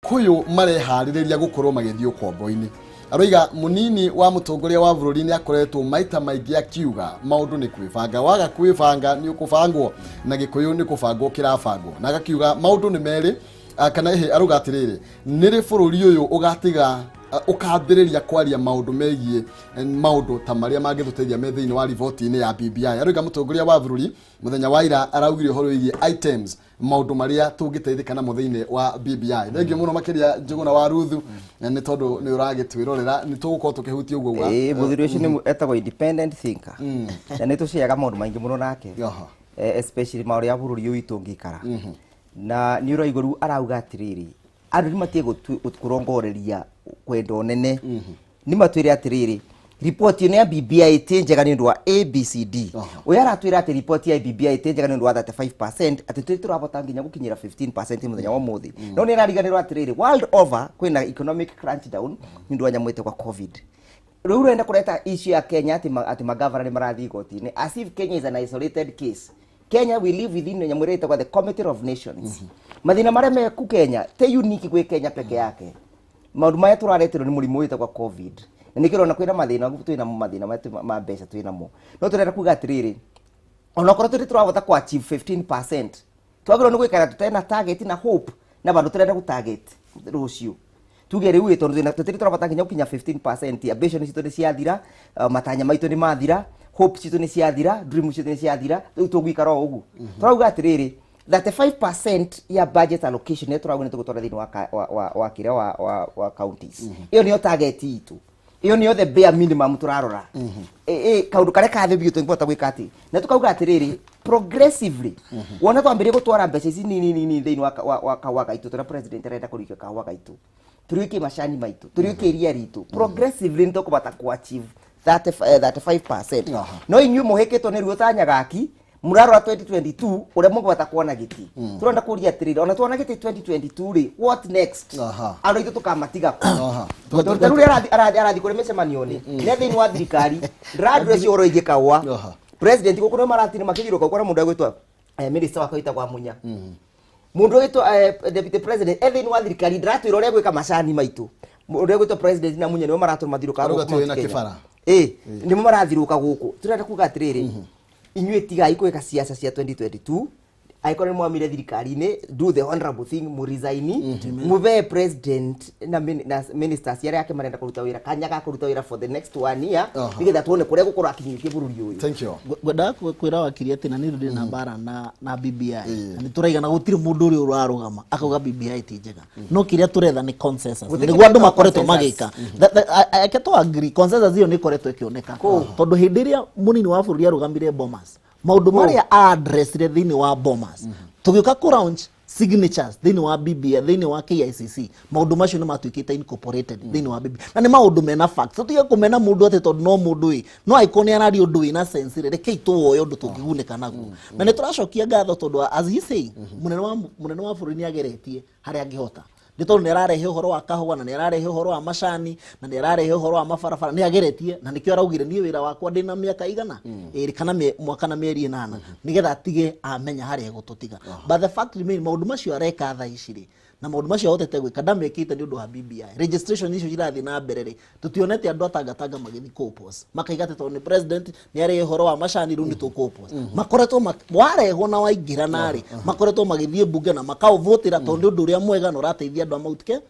Agĩkũyũ mareharĩrĩria gũkorwo magĩthiĩ ũkombo-inĩ. Aroiga mũnini wa mũtongoria wa bũrũri nĩ akoretwo maita maingĩ akiuga maũndũ nĩ kwĩbanga, waga kwĩbanga nĩ ũkũbangwo, na Gĩkũyũ nĩ kũbangwo kĩrabangwo. Na agakiuga maũndũ nĩ merĩ, kana ĩhĩ, arauga atĩrĩrĩ, nĩrĩ bũrũri ũyũ ũgatiga ũkambĩrĩria kwaria maũndũ megiĩ maũndũ ta marĩa mangĩtũteithia me thĩinĩ wa riboti-inĩ ya BBI. Arauga mũtongoria wa bũrũri mũthenya wa ira araugire ũhoro wĩgiĩ items, maũndũ marĩa tũngĩteithĩka namo thĩinĩ wa BBI. Thengiũ mũno makĩria Njũgũna wa Ruthu, nĩ tondũ nĩ ũragĩtwĩrorera, nĩ tũgũkorwo tũkĩhutia ũguo ũguo. Ĩĩ, mũthuri ũcio nĩ etagwo independent thinker, na nĩ tũciaga maũndũ maingĩ mũno nake. Especially maũndũ ya bũrũri ũyũ witũ ũngĩikara na nĩ ũraigua rĩu arauga atĩrĩrĩ, andũ nĩ matige kũrongoreria kwenda ũnene, nĩ matwĩre atĩrĩrĩ, riboti ĩno ya BBI ti njega nĩ ũndũ wa ABCD. Ũyũ aratwĩra atĩ riboti ya BBI ti njega nĩ ũndũ wa 35%, atĩ tũrĩ tũrabota nginya gũkinyĩra 15% mũthenya wa ũmũthĩ. No nĩ arariganĩrwo atĩrĩrĩ, world over kwĩna economic crunch down nĩ ũndũ wa nyamũ ĩtagwo COVID. Rĩu ũrenda kũreta issue ya Kenya atĩ atĩ magavana nĩ marathiĩ igoti-inĩ, as if Kenya is an isolated case. Kenya, we live within nyamũ ĩrĩa ĩtagwo the Committee of Nations. Mathĩna marĩa meku Kenya te unique gwĩ Kenya peke yake. Maũndũ marĩa tũrareterwo nĩ mũrimũ wĩtagwo COVID, na nĩkĩo ũrona kwĩna mathĩna, twĩna mathĩna ma mbeca twĩnamo. No tũrenda kuga atĩrĩrĩ, onokorwo tũrĩ tũrahota ku achieve 15%, twagĩrĩirwo nĩ gũikara tũtarĩ na target na hope na bandũ tũrenda gũ target rũciũ. Tuge rĩu ĩ, tondũ tũtirĩ tũrabata nginya gũkinya 15%, ambition citũ nĩ ciathira, matanya maitũ nĩ mathira, hope citũ nĩ ciathira, dream citũ nĩ ciathira, rĩu tũgũikara o ũguo. Tũrauga atĩrĩrĩ, 35% ya budget allocation ĩrĩa tũrauga nĩ tũgũtwara thĩinĩ wa ka-, wa, wa, wa kĩrĩa wa, wa, wa counties. Ĩyo nĩyo target itũ. Ĩyo nĩyo the bare minimum tũrarora. Kaũndũ karĩa ka thĩ biũ tũngĩhota gwĩka atĩ. Na tũkauga atĩrĩrĩ, progressively, wona twambĩrĩrie gũtwara mbeca ici nini nini thĩinĩ wa kahũa gaitũ, tũrĩa president arenda kũrikia kahũa gaitũ, tũriũkie macani maitũ, tũriũkie iria ritũ, progressively nĩ tũkũbata ku achieve 35%. No inyuĩ mũhĩkĩtwo nĩ ruo ta Nyagaki, mũrarora 2022 ũrĩa mũngĩhota kuona gĩtĩ. Tũrenda kũria atĩrĩrĩ, ona tuona gĩtĩ 2022 rĩ, what next? Andũ aitũ tũkamatiga kũ? Tondũ ta rĩu arathi kũrĩ mĩcemanio-inĩ nĩ thĩinĩ wa thirikari, ndĩra-address ũhoro wĩgiĩ kahũa. President gũkũ nĩ maratini makĩthiũrũrũka ũkona mũndũ agwĩtwo minister wakwa wĩtagwo Amunya, mũndũ ũgĩtwo deputy president e thĩinĩ wa thirikari, ndĩratwĩra ũrĩa gwĩka macani maitũ. Ũrĩa gwĩtwo president na Munya nĩo maratũma mathiũrũrũka Arauga gũkũ ti wĩna Mount Kenya. kĩbara. Ĩ, nĩmo marathiũrũrũka gũkũ. Tũrenda kuga atĩrĩrĩ, inyuĩ tigai gwĩka siasa cia 2022. Angĩkorwo nĩ mwamire thirikari-inĩ, do the honorable thing, mũresign, mũbe president na ministers arĩa ake marenda kũruta wĩra kanya ga kũruta wĩra for the next one year, nĩgetha tuone kũrĩa gũkorwo akinyĩtie bũrũri ũyũ. Thank you. Ngwendaga kwĩra wakiri atĩ na niĩ ndĩ na mbara na BBI, na nĩ tũraigana gũtirĩ mũndũ ũrĩa ũrarũgama akauga BBI ti njega, no kĩrĩa tũretha nĩ consensus. Gũtirĩ Nĩguo andũ kĩndũ makoretwo consensus. magĩka. Reke tũ agree, consensus ĩyo nĩ ĩkoretwo ĩkĩoneka, tondũ hĩndĩ ĩrĩa mũnini wa bũrũri arũgamire Bomas, maũndũ marĩa addressire thĩinĩ wa Bomas, tũgĩũka kũ launch signatures thĩinĩ wa BBI, thĩinĩ wa KICC, maũndũ macio nĩ matuĩkĩte incorporated thĩinĩ wa BBI, na nĩ maũndũ mena facts. Tũtige kũmena mũndũ atĩ tondũ no mũndũ ĩ no angĩkorwo nĩ araria ũndũ wĩna sense rĩ, rekei tũwoe ũndũ tũngĩgunĩka naguo. Na nĩ tũracokia ngatho tondũ, as he say, mũnene wa bũrũri nĩ ageretie harĩa angĩhota, nĩ tondũ nĩ ararehe ũhoro wa kahũa, na nĩ ararehe ũhoro wa macani, na nĩ ararehe ũhoro wa mabarabara. Nĩ ageretie, na nĩkĩo araugire niĩ wĩra wakwa ndĩna mĩaka igana ĩrĩ kana mwaka na mĩeri 8, nĩgetha atige amenya harĩa egũtũtiga. But the fact remain, maũndũ macio areka thaa ici rĩ, na maũndũ macio ahotete gwĩka, ndamekĩte nĩ ũndũ wa BBI. Registration icio irathiĩ na mbere rĩ, tũtionete andũ atangatanga magĩthiĩ kũ-oppose, makaiga atĩ tondũ nĩ president nĩ arĩ ũhoro wa macani, rĩu nĩ tũkũ-oppose. Makoretwo warehwo na waingĩra narĩ, makoretwo magĩthiĩ mbunge na makaũvũtĩra, tondũ nĩ ũndũ ũrĩa mwega na ũrateithia andũ a Mount Kenya.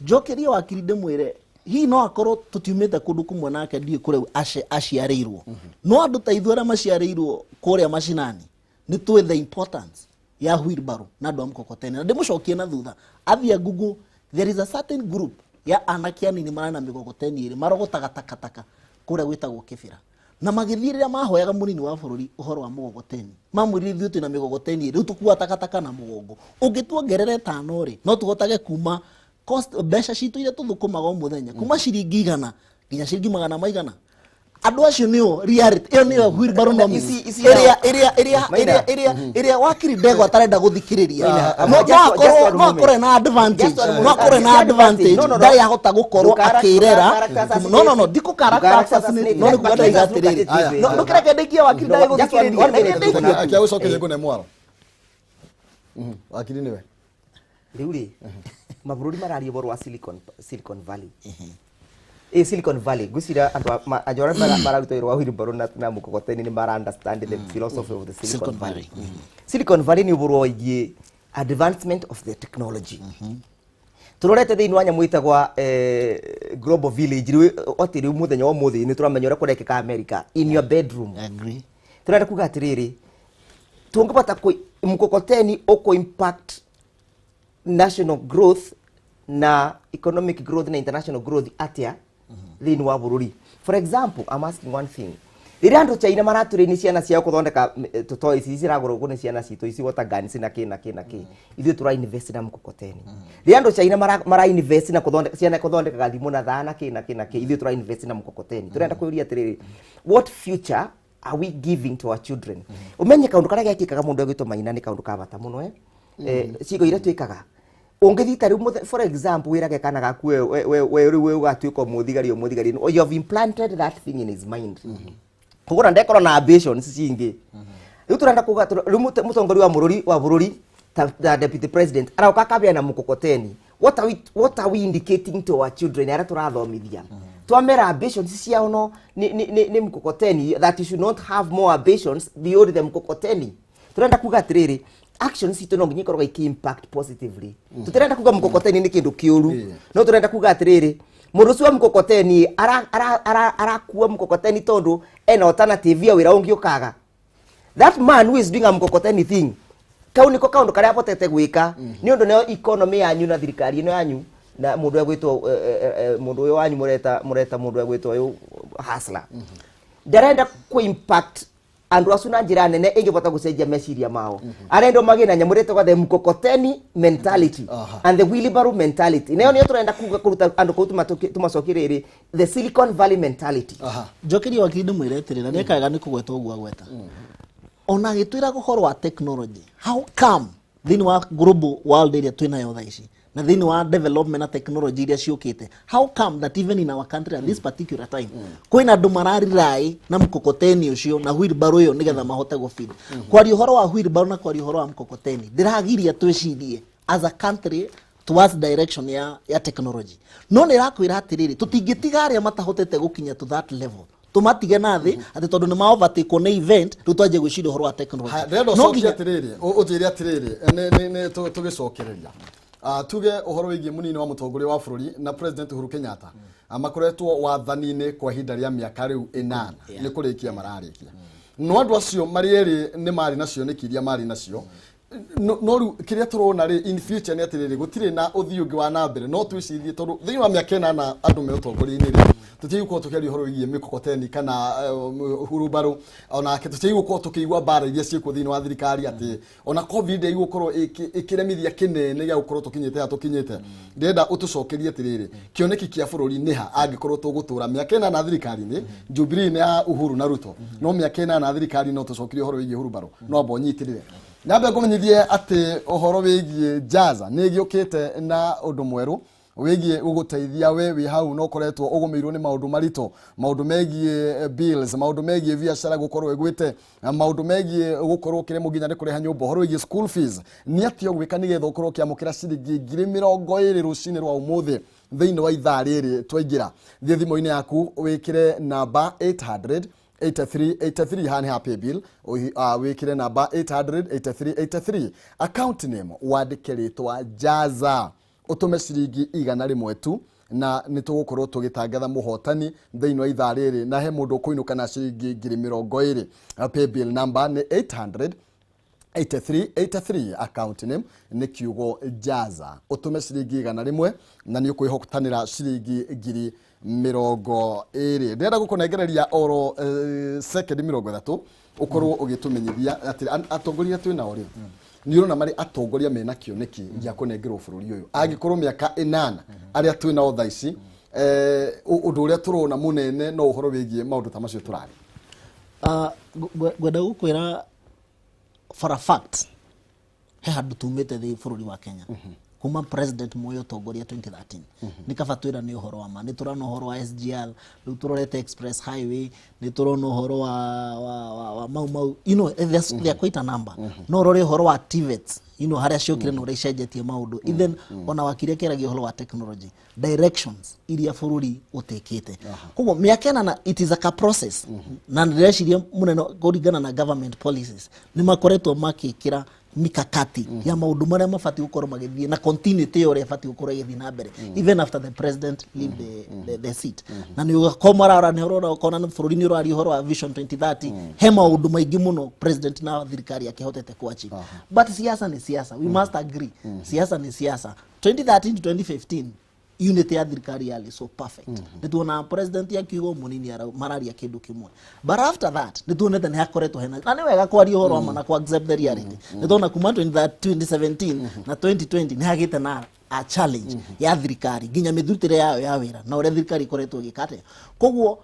Njokerie wakiri ndĩmwĩre, hihi no akorwo tũtiumĩte kũndũ kũmwe nake, ndiũĩ kũrĩa aciarĩirwo, no andũ ta ithuĩ arĩa maciarĩirwo kũrĩa macinani nĩ tũĩ the importance ya wheelbarrow na andũ a mkokoteni. Na ndĩmũcokie na thutha athiĩ Google, there is a certain group ya anake anini marĩ na mĩgogoteni ĩrĩ marogotaga takataka kũrĩa gwĩtagwo Kĩbĩra, na magĩthiĩ rĩrĩa mahoyaga mũnini wa bũrũri ũhoro wa mũgogoteni, mamwĩrire ithuĩ twĩna mĩgogoteni ĩrĩ, rĩu tũkuaga takataka na mũgongo, ũngĩtuongerera 5 rĩ, no tũhotage kuma cost mbeca citũ iria tũthũkũmaga o mũthenya kuma ciringi 100 nginya ciringi magana maigana. Andũ acio nĩo reality ĩyo, nĩyo wheelbarrow nomics ĩrĩa ĩrĩa ĩrĩa ĩrĩa ĩrĩa ĩrĩa wakiri Ndegwa atarenda gũthikĩrĩria. No akorwo na advantage, no akorwo na advantage, ndarĩ ahota gũkorwo akĩrera. No, ndikũ character assassinate, no nĩ kuga ndaiga atĩrĩrĩ, no ndũkĩreke ndĩkie, wakiri ndarĩ gũthikĩrĩria, reke ndĩkie. Akia gũcokeria ngũne mwaro. Wakiri nĩwe. Rĩu rĩ, Mabũrũri mararia ũhoro wa Silicon Valley. Ĩ Silicon Valley ngwĩciria andũ andũ arĩa mararuta wĩra wa wheelbarrow na mkokoteni nĩ mara understand the philosophy of the Silicon Silicon Valley. Valley. Silicon Valley nĩ ũhoro wĩgiĩ advancement of the technology. Turorete thĩinĩ wa nyamũ ĩtagwa global village rĩu atĩ rĩu mũthenya wa ũmũthĩ nĩ tũramenya ũrĩa kũrekĩka America in your bedroom. I agree. Turenda kuga atĩrĩrĩ, tũngĩbota mkokoteni ũkũ impact national growth na economic growth na international growth atĩa thĩinĩ wa bũrũri? For example, I'm asking one thing: rĩrĩa andũ China maratũrĩini ciana ciao gũthondeka tũtoy ici ciragũrwo nĩ ciana citũ ici, water guns na kĩ na kĩ na kĩ, ithuĩ tũra invest na mkokoteni. Rĩrĩa andũ China mara invest na gũthondeka ciana gũthondekaga thimũ na thaa na kĩ na kĩ na kĩ, ithuĩ tũra invest na mkokoteni. Tũrenda kwĩũria atĩrĩrĩ, what future are we giving to our children? Ũmenye kaũndũ karĩa gekĩkaga mũndũ egwĩtwo Maina nĩ kaũndũ ka bata mũno. Ciĩko iria twĩkaga ũngĩthiĩ ta rĩu for example, wĩrage kana gaku we rĩu we ũgatuĩka mũthigari o mũthigari, you have implanted that thing in his mind, koguo na ndekorwo na ambitions cingĩ. Rĩu tũrenda kuga rĩu mũtongoria wa bũrũri ta deputy president arauka akambia na mkokoteni. What are we indicating to our children arĩa tũrathomithia twamera ambitions ciao no nĩ mkokoteni, that you should not have more ambitions beyond the mkokoteni? Turenda kuga atiriri, actions citũ no nginya ikorwo iki impact positively. Tutirenda kuga mkokoteni nĩ kĩndũ kĩũru, no turenda kuga atiriri, mũndũ ũcio wa mkokoteni arakua mkokoteni tondũ ena alternative ya wĩra ũngĩ ũkaga. That man who is doing a mkokoteni thing, kau niko kaundu karia abotete gwika ni undu nayo economy yanyu na thirikari ino yanyu na mundu egwitwo mundu uyu wanyu mureta mundu egwitwo uyu hustler ndarenda ku impact andu acu na njira nene ingibota gucenjia meciria mao. Arenda magie na nyamu ĩretagwo the mkokoteni mentality and the wheelbarrow mentality. Nayo niyo turenda kuga kuruta andu kuu tumacokie riri the Silicon Valley mentality. Njokeria wakiri ndĩmwĩre atĩrĩ, na nĩekaga nĩ kũgweta ũguo agweta ona agĩtwĩraga ũhoro wa technology. How come thĩinĩ wa global world ĩrĩa twĩnayo thaa ici na thĩinĩ wa development na technology iria ciũkĩte, how come that even in our country at this particular time kwĩna andũ mararirai na mkokoteni ũcio na wheelbarrow ĩyo nĩgetha mahote gũfeed? Kwaria ũhoro wa wheelbarrow na kwaria ũhoro wa mkokoteni ndĩragiria twĩcirie as a country towards direction ya technology, no nĩ ĩrakwĩra atĩrĩrĩ, tũtingĩtiga arĩa matahotete gũkinya to that level tũmatige na thĩ atĩ tondũ nĩ ma overtake nĩ event rĩu twanjie gwĩciria ũhoro wa technology. Haya, ndĩrenda No ũcokie atĩrĩrĩ, ũnjĩre atĩrĩrĩ, nĩ tũgĩcokereria. Tuge ũhoro wĩgiĩ mũnini wa mũtongoria wa bũrũri na President Uhuru Kenyatta. Makoretwo wathani-inĩ kwa ihinda rĩa mĩaka rĩu 8 nĩ kũrĩkia mararĩkia, no andũ acio marĩ erĩ nĩ marĩ na cioneki iria marĩ nacio, no rĩu kĩrĩa tũrona rĩ in future nĩ atĩrĩrĩ, gũtirĩ na ũthiĩ ũngĩ wa na mbere no twĩcirie, tondũ thĩinĩ wa mĩaka 8 andũ me ũtongoria-inĩ rĩ, tũtiagĩ gũkorwo tũkĩaria ũhoro wĩgiĩ mĩkokoteni kana hurumbarũ, onake tũtiagĩ gũkorwo tũkĩigua mbara iria ciĩkuo thĩinĩ wa thirikari, atĩ ona COVID ĩgũkorwo ĩkĩremithia kĩnene gĩa gũkorwo tũkinyĩte haha tũkinyĩte. Ndĩrenda ũtũcokerie atĩrĩrĩ, kĩoneki kĩa bũrũri nĩ ha angĩkorwo tũgũtũra mĩaka 8 thirikari-inĩ? Jubilee nĩ ya Uhuru na Ruto, no mĩaka 8 thirikari no tũcokerie ũhoro wĩgiĩ hurumbarũ? No amba ũnyitĩrĩre nyambe ngũmenyithie atĩ ũhoro wĩgiĩ Jaza nĩ ĩgĩũkĩte na ũndũ mwerũ wĩgiĩ gũgũteithia we wĩ hau no ũkoretwo ũgũmĩirwo nĩ maũndũ maritũ, maũndũ megiĩ bills, maũndũ megiĩ biacara gũkorwo ĩgwĩte, na maũndũ megiĩ gũkorwo ũkĩremwo nginya nĩ kũrĩha nyũmba, ũhoro wĩgiĩ school fees. Nĩ atĩa ũgwĩka nĩgetha ũkorwo ũkĩamũkĩra ciringi 20,000 rũcinĩ rwa ũmũthĩ thĩinĩ wa ithaa rĩrĩ twaingĩra? Thiĩ thimũ-inĩ yaku wĩkĩre namba 800 8383, haha nĩ ha paybill. Wĩkĩre namba 800 8383, account name wandĩke rĩtwa Jaza, ũtũme ciringi 100 tu na nĩ tũgũkorwo tũgĩtangatha mũhotani thĩinĩ wa ithaa rĩrĩ, na he mũndũ ũkũinũka na ciringi 20,000. Paybill number nĩ 800 8383, account name nĩ kiugo Jaza, ũtũme ciringi 100 na nĩ ũkwĩhotanĩra ciringi 20,000. Ndĩrenda gũkũnengereria oro sekendi 30 ũkorwo ũgĩtũmenyithia atĩ atongoria twĩ nao rĩ, nĩ ũrona marĩ atongoria mena kĩoneki gĩa kũnengerwo bũrũri ũyũ angĩkorwo mĩaka 8 arĩa twĩ nao thaa ici, ũndũ ũrĩa tũrona mũnene no ũhoro wĩgiĩ maũndũ ta macio tũrarĩ? Ngwenda gũkwĩra for a fact he handũ tumĩte thĩ bũrũri wa Kenya. Kuma President Moi ũtongoria 2013, nĩ kaba twĩra nĩ ũhoro wa ma. Nĩ tũrona ũhoro wa SGR, rĩu tũrorete Express Highway, nĩ tũrona ũhoro wa Mau Mau, there are quite a number. No ũrore ũhoro wa TVETs, harĩa ciokire na ũrĩa icenjetie maũndũ. Even ona wakiri akĩaragia ũhoro wa technology directions iria bũrũri ũtekĩte. Koguo mĩaka ĩnana, it is a process, na ndĩreciria mũnene kũringana na government policies nĩ makoretwo makĩkĩra mikakati ya maũndũ marĩa mabatiĩ gũkorwo magĩthiĩ na continuity ya ũrĩa ĩbatiĩ gũkorwo ĩgĩthiĩ na mbere even after the president leave the seat. Na nĩ ũgakorwo marara nĩ ũrora ũkona nĩ bũrũri nĩ ũraria ũhoro wa Vision 2030. He maũndũ maingĩ mũno president na thirikari akĩhotete ku achieve, but siasa nĩ siasa. We must agree, siasa nĩ siasa. 2013 to 2015, unity ya thirikari yarĩ so perfect. Nĩ tuona president akiuga mũnini mararia kĩndũ kĩmwe, but after that nĩ tuonete nĩ hakoretwo hena, na nĩ wega kwaria ũhoro wa ma na ku accept the reality. Nĩ tuona kuma 2017 na 2020 nĩ hagĩte na a challenge ya thirikari, nginya mĩthutĩre yayo ya wĩra na ũrĩa thirikari ĩkoretwo ĩgĩka atĩa. Koguo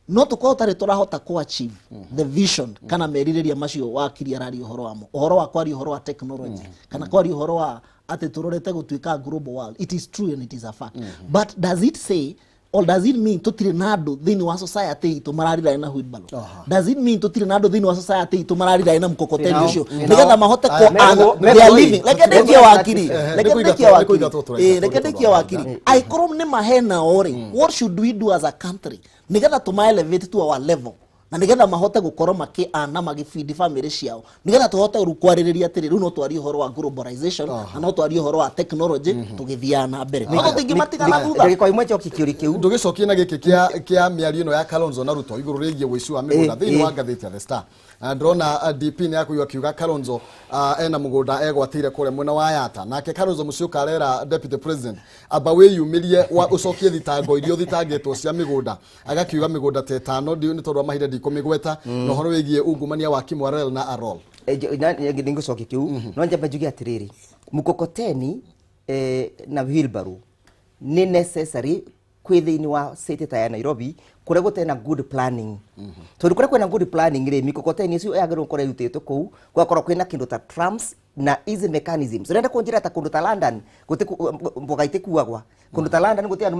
no tũkorwo tarĩ tũrahota ku achieve the vision kana merirĩria macio wakiri araria ũhoro wamo, ũhoro wa kwaria ũhoro wa technology kana kwaria ũhoro wa atĩ tũrorete gũtuĩka global world. It is true and it is a fact, but does it say or does it mean tũtirĩ na andũ thĩinĩ wa society itũ mararira na wheelbarrow? Does it mean tũtirĩ na andũ thĩinĩ wa society itũ mararira na mkokoteni Nao- ũcio nao- nĩgetha mahote Aya, ku they are living? Reke ndĩkie, wakiri. Reke ndĩkie, wakiri. Nĩkũigatwo tũraigua, Reke tondũ ndĩkie, wakiri. Angĩkorwo nĩ mahena rĩ, what should we do as a country nĩgetha tũma elevate to our level na nĩgetha mahote gũkorwo makĩana magĩbindi famĩlĩ ciao, nĩgetha tũhote rĩu kwarĩrĩria atĩrĩ, rĩu no twarie ũhoro wa globalization na no twarie ũhoro wa technology tũgĩthiaga na mbere, no tũtingĩmatiga na thutha. Ndagĩka imwe njokie kĩũria kĩu. Ndũgĩcokie na gĩkĩ kĩa mĩario ĩno ya Kalonzo na Ruto igũrũ rĩgiĩ ũici wa mĩgũnda. Thĩinĩ wa ngathĩti ya The Star, ndĩrona DP nĩ akũigua akiuga Kalonzo ena mũgũnda egwatĩire kũrĩa mwena wa Yata. Nake Kalonzo Musyoka arera deputy president amba wĩyumĩrie wa ũcokie thitango iria ũthitangĩtwo cia mĩgũnda, agakiuga mĩgũnda ta ĩtano. Nĩ tondũ wa mahinda ndikũmĩgweta, na ũhoro wĩgiĩ ungumania wa Kimwarel na Arol. Nĩngũcokia kĩu, no njambe njuge atĩrĩrĩ, mkokoteni na wheelbarrow nĩ necessary kwĩ thĩinĩ wa city ta ya Nairobi kũrĩa gũtarĩ na good planning, tondũ kũrĩa kwĩna good planning rĩ, mikokoteni ĩcio yagĩrĩirwo gũkorwo ĩrutĩtwo kũu, gũgakorwo kwĩna kĩndũ ta trams na easy mechanisms. Ũrenda kũnjĩra ta kũndũ ta London gũtĩ mboga itĩkuagwa? Kũndũ ta London gũtirĩ andũ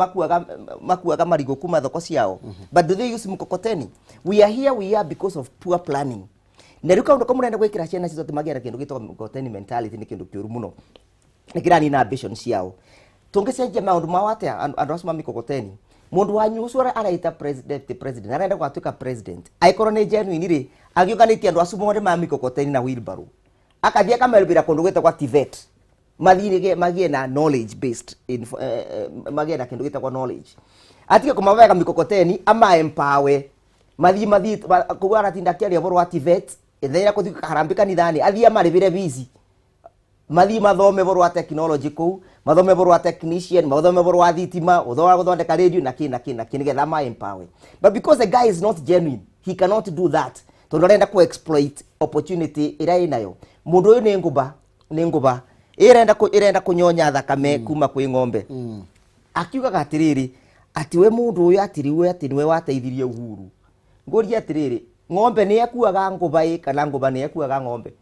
makuaga marigũ kuma thoko ciao? But do they use mkokoteni? We are here, we are because of poor planning. Na rĩu kaũndũ kamwe ũrenda gwĩkĩra ciana citũ atĩ magĩe na kĩndũ gĩtagwo mkokoteni mentality nĩ kĩndũ kĩũru mũno, nĩ kĩranina ambition ciao. Tũngĩcenjia maũndũ mao atĩa andũ acio ma mikokoteni? Mũndũ wanyu ũcio areita president, president arenda gwatuĩka president, angĩkorwo nĩ genuine rĩ, agĩũkanĩtie andũ acio mothe ma mikokoteni na wheelbarrow, akathiĩ akamerubĩra kũndũ gwĩtagwo TVET, mathiĩ magĩe na knowledge based info, magĩe na kĩndũ gĩtagwo knowledge, atige kũmawega mikokoteni, ama empower mathiĩ koguo aratinda akĩaria ũhoro wa TVET ĩthaira kũthiĩ harambĩ kanitha-inĩ, athiĩ amarĩbĩre bici, mathiĩ mathome ũhoro wa technology kũu, mathome ũhoro wa technician, mathome ũhoro wa thitima, ũhoro wa gũthondeka radio na kĩ na kĩ na kĩ, nĩgetha ma empower. But because the guy is not genuine, he cannot do that, tondũ arenda ku exploit opportunity ĩrĩa ĩnayo. Mũndũ ũyũ nĩ ngũba, nĩ ngũba ĩrenda kũnyonya thakame kuma kwĩ ng'ombe. Akiugaga atĩrĩrĩ, atĩ we mũndũ ũyũ atĩrĩ we atĩ nĩwe wateithirie Uhuru. Ngũrie atĩrĩrĩ, ng'ombe nĩ ekuaga ngũba ĩ kana ngũba nĩ ekuaga ng'ombe?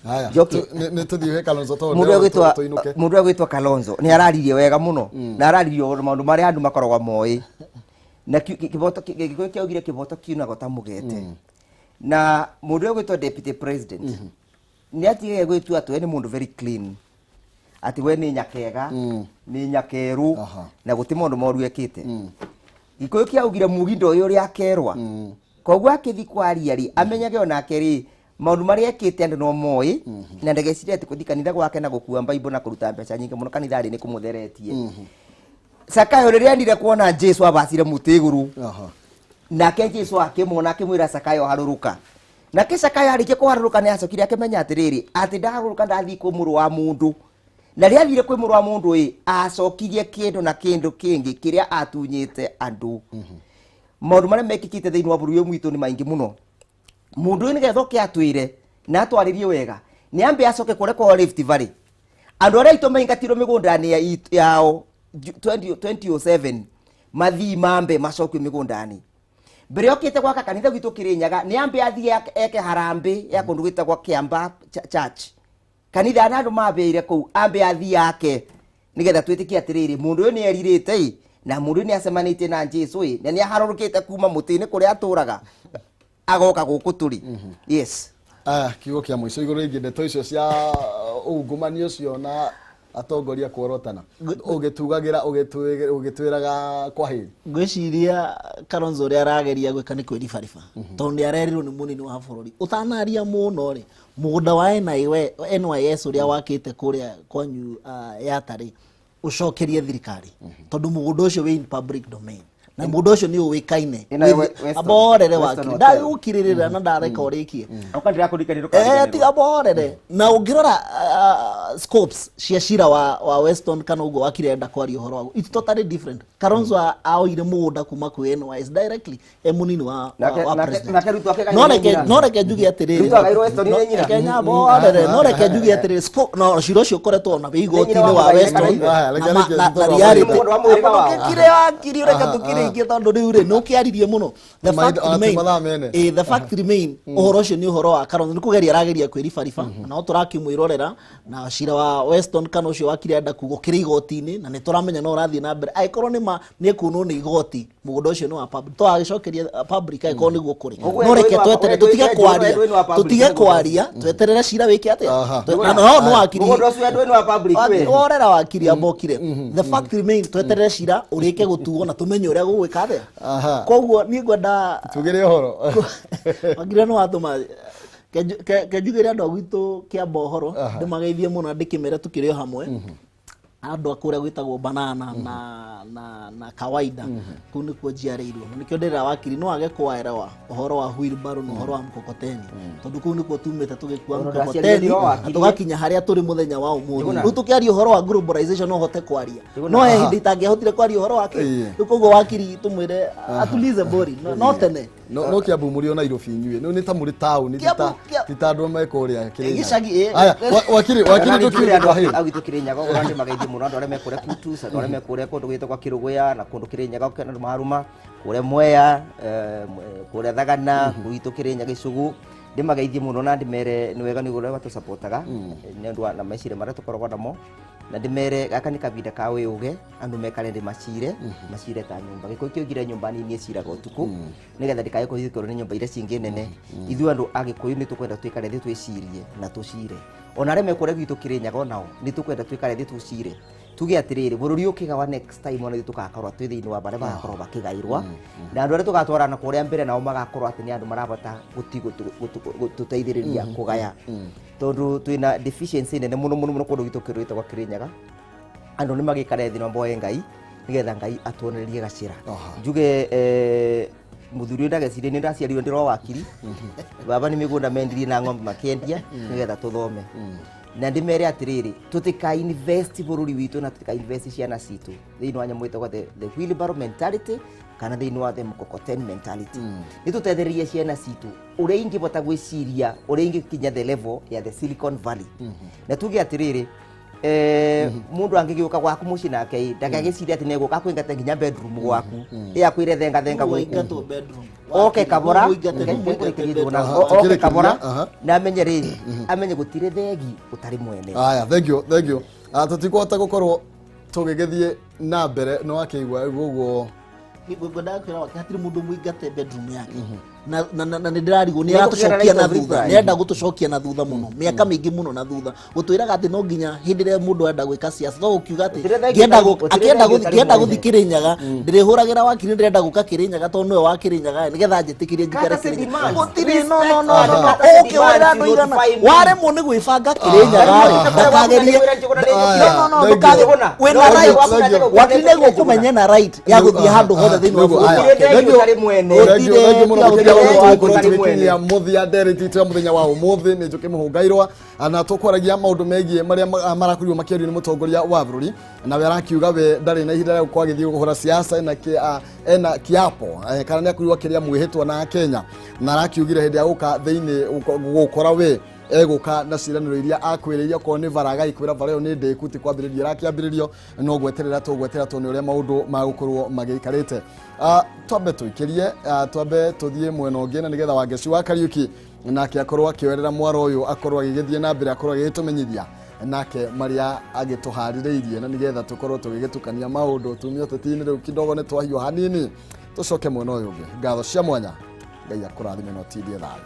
Haya. Njoki. Nĩ tũthiĩ gwĩ Kalonzo tondũ Mũndũ ndĩrona ũgwĩtwo tũinũke. Mũndũ ũgwĩtwo Kalonzo nĩ araririe wega mũno na araririe ũhoro maũndũ marĩa andũ makoragwo moĩ na kĩboto. Gĩkũyũ kĩaugire kĩboto kiunagwo ta mũgete. Na mũndũ ũgwĩtwo deputy president nĩ atigage gwĩtua atĩ we nĩ mũndũ very clean, atĩ we nĩ nyakega, nĩ nyakerũ na gũtĩ maũndũ moru ekĩte. Gĩkũyũ kĩaugire mugi ndoĩ ũrĩa akerwa. Koguo akĩthi kwaria rĩ, amenyage onake rĩ, maũndũ marĩa ekĩte andũ no moĩ, na ndagecirie atĩ gũthiĩ kanitha gwake na gũkua mbaibũ na kũruta mbeca nyingĩ mũno kanitha-rĩ nĩ kũmũtheretie. Sakayo rĩrĩa endire kuona Jesu abacire mũtĩ igũrũ, nake Jesu akĩmuona, akĩmwĩra, "Sakayo, harũrũka." Nake Sakayo arĩkia kũharũrũka nĩ acokire akĩmenya atĩrĩrĩ, atĩ ndaharũrũka ndathiĩ kwĩ mũrũ wa mũndũ. Na rĩrĩa athire kwĩ mũrũ wa mũndũ ĩ, acokirie kĩndũ na kĩndũ kĩngĩ kĩrĩa atunyĩte andũ. Maũndũ marĩa mekĩkĩte thĩinĩ wa bũrũri ũyũ witũ nĩ maingĩ mũno. Mũndũ ũyũ nĩgetha oke atwĩre na atwarĩrie wega, nĩ ambe acoke kũrĩa kwa Rift Valley, andũ arĩa aitũ maingatirwo mĩgũnda-inĩ yao 2007, mathiĩ mambe macokio mĩgũnda-inĩ mbere okĩte gwaka kanitha gwitũ Kĩrĩnyaga. Nĩ ambe athiĩ eke harambĩ ya kũndũ gwĩtagwo Kĩamba Church. Kanitha na andũ mambĩire kũu ambe athiĩ yake nĩgetha twĩtĩkie atĩrĩrĩ mũndũ ũyũ nĩ erirĩte ĩ na mũndũ ũyũ nĩ acemanĩtie na Jesũ ĩ na nĩ aharũrũkĩte kuma mũtĩ-inĩ kũrĩa atũraga agoka gũkũ tũrĩ. Yes. Kiugo kĩa mũico igũrũ rĩgiĩ ndeto icio cia ungumania ũcio na atongoria kuorotana ũgĩtugagĩra ũgĩtwĩraga kwaheri. Ngwĩciria Kalonzo ũrĩa arageria gwĩka nĩ kwĩribariba tondũ nĩ arerirwo nĩ mũnini wa bũrũri ũtanaria mũno rĩ mũgũnda wa NYS ũrĩa wakĩte kũrĩa kwanyu Yatta rĩ ũcokerie thirikari tondũ mũgũnda ũcio wĩ in public domain na mũgũnda ũcio nĩ ũĩkaine aborere wakiri ndagũkirĩrĩra na ndareka ũrĩkie tiga borere na ũngĩrora scopes cia cira wa Weston kana ũguo wakiri arenda kwaria ũhoro waguo it's totally different. Kalonzo aoire mũgũnda kuma kwĩ NYS directly e mũnini wa president. No reke njuge atĩrĩrĩ no reke njuge atĩrĩrĩ no cira ũcio ũkoretwo ona wĩ igoti-inĩ wa Weston na reality ndũgĩkire wakiri reke tũkĩrĩkie tondũ rĩu rĩ nĩ ũkĩaririe mũno. The fact remain, the fact remain ũhoro ũcio nĩ ũhoro wa Kalonzo nĩ kũgeria arageria kwĩribariba na no tũrakĩmwĩrorera na cira wa Weston kana ũcio wakiri arenda kuga ũkĩrĩ igoti-inĩ na nĩ tũramenya no ũrathiĩ na mbere angĩkorwo nĩ ma nĩ ekuonwo nĩ igoti mũgũnda ũcio nĩ wa public twagĩcokeria public angĩkorwo nĩguo kũrĩ no reke tweterere tũtige kwaria tweterere cira wĩke atĩa no wakiri worera wakiri ambokire. The fact remain tweterere cira ũrĩke gũtuo na tũmenye ũrĩa gũgwĩka atĩa. Koguo niĩ ngwenda tugire ũhoro wakiri no watũma kenjugĩre andũ a gwitũ Kĩamba ũhoro ndĩmageithie mũno ndĩkĩmere tũkĩrĩ o hamwe andũ a kũrĩa gwĩtagwo banana na kawaida kũu nĩkuo njiarĩirwo na nĩkĩo ndĩrera wakiri no age kwaerewa ũhoro wa wheelbarrow na ũhoro wa mkokoteni tondũ kũu nĩkuo tumĩte tũgĩkua mkokoteni tũgakinya harĩa tũrĩ mũthenya wa ũmũthĩ. Rĩu tũkĩaria ũhoro wa globalization no hote kwaria no he hĩndĩ itangĩahotire kwaria ũhoro wake rĩu koguo wakiri tũmwĩre atulize bori no tene no Kiambu mũrĩ o Nairobi inyuĩ nĩ ta mũrĩ taũni ti ta andũ me kũrĩa gĩcagi. Aya wakiri tũkiuge kwaheri agwitũ Kĩrĩnyaga ũguo andũ mageithie mũno andũ arĩa me kũrĩa Kutus andũ arĩa me kũrĩa kũndũ gwĩtagwo Kĩrũgũya na kũndũ Kĩrĩnyaga andũ maruma kũrĩa Mwea kũrĩa Thagana gwitũ Kĩrĩnyaga Gĩcũgũ ndĩmageithie mũno na ndĩmere nĩ wega nĩ ũrĩa matũcapotaga nĩ ũndũ wa na meciria marĩa tũkoragwo namo na ndĩmere gaka nĩ kahinda ka wĩũge andũ mekare thĩ macire ta nyũmba gĩkũyũ kĩoigire nyũmba nini ĩciraga ũtukũ nĩgetha ndĩkae kũhithũkĩrwo nĩ nyũmba iria cingĩ nene. Ithuĩ andũ a Gĩkũyũ nĩ tũkwenda twĩkare thĩ twĩcirie na tũcire ona arĩa me kũrĩa gwitũ Kĩrĩnyaga onao nĩ tũkwenda twĩkare thĩ tũcire tuge atĩrĩrĩ bũrũri ũkĩgawa next time ona ithuĩ tũgakorwo twĩ thĩinĩ wa barĩa bagakorwo bakĩgairwa na andũ arĩa tũgatwarana kũrĩa mbere nao magakorwo atĩ nĩ andũ marabata gũtũteithĩrĩria kũgaya tondũ twĩna deficiency nene mũno mũno mũno kũndũ gwitũ kĩrĩtagwo Kĩrĩnyaga andũ nĩ magĩikare thĩ na mahoe Ngai nĩgetha Ngai atuonererie gacĩra. Njuge mũthuri ũyũ ndagecirie nĩ ndaciarirwo ndĩro wakiri baba nĩ mĩgũnda mendirie na ng'ombe makĩendia nĩgetha tũthome na ndĩmere atĩrĩrĩ tũtika invest bũrũri witũ na tũtika invest ciana citũ thĩinĩ wa nyamũ ĩtagwo the wheelbarrow mentality kana thĩinĩ wa the mkokoteni mentality. Nĩ tũtethererie ciana citũ ũrĩa ingĩbota gwĩciria ũrĩa ingĩkinya the level ya the Silicon Valley na tuge atĩrĩrĩ mundu angĩgĩũka gwaku mũciĩ nake ndagagĩciria atĩ nĩegũka kũingata nginya bedroom gwaku ĩakwĩre thenga thenga gũkũ oke kabora oke kabora na amenye rĩ amenye gũtirĩ thegi ũtarĩ mwene. Aya thank you thank you. Tũtikũhota gũkorwo tũgĩgĩthiĩ na mbere no akĩigua ũguo ngwendaga kwĩra wake hatirĩ mũndũ mũingate bedroom yake na nĩ ndĩrarigwo nĩ aratũcokia na thutha nĩ arenda gũtũcokia na thutha mũno mĩaka mĩingĩ mũno na thutha gũtwĩraga atĩ no nginya hĩndĩ ĩrĩa mũndũ arenda gwĩka siasa to gũkiuga atĩ ngĩenda gũthiĩ Kĩrĩnyaga ndĩrĩhũragĩra wakiri ndĩrenda gũka Kĩrĩnyaga tondũ nĩwe wa Kĩrĩnyaga nĩgetha njĩtĩkĩrie njikare Kĩrĩnyaga gũtirĩ no no no no ũkĩhũrĩra andũ igana waremwo nĩ gwĩbanga Kĩrĩnyaga ndakagerie no no no wĩna right wakiri nĩguo kũmenya na right ya gũthiĩ handũ hothe thĩinĩ wa bũrũri tũgĩkinyia mũthia ndereti itũ ya mũthenya wa ũmũthĩ nĩ Njũkĩ Mũhũngairwa na tũkwaragia maũndũ megiĩ marĩa marakorirwo makĩario nĩ mũtongoria wa bũrũri nawe arakiuga we ndarĩ na ihinda rĩa gũkorwo agĩthiĩ kũhũra siasa ena kiapo kana nĩ akorirwo akĩrĩa mwĩhĩtwa na Kenya na arakiugire hĩndĩ ya gũka thĩinĩ gũkora we egũka na ciĩranĩro iria akwĩrĩire okorwo nĩ bara agagĩkwĩra bara ĩyo nĩ ndĩku ti kwambĩrĩria ĩrakĩambĩrĩrio no gweterera tũgweterera tuone ũrĩa maũndũ magũkorwo magĩikarĩte. Twambe tũikĩrie twambe tũthiĩ mwena ũngĩ na nĩgetha Wangeci wa Kariuki Nake akorwo akĩoerera mwaro ũyũ, akorwo agĩgĩthiĩ na mbere, akorwo agĩgĩtũmenyithia nake marĩa agĩtũharĩrĩirie, na nĩgetha tũkorwo tũgĩgĩtukania maũndũ tumie ũteti-inĩ. Rĩu kidogo nĩ twahiũ hanini, tũcoke mwena ũyũ ũngĩ. Ngatho cia mwanya, Ngai akũrathime na ũtindie thayũ.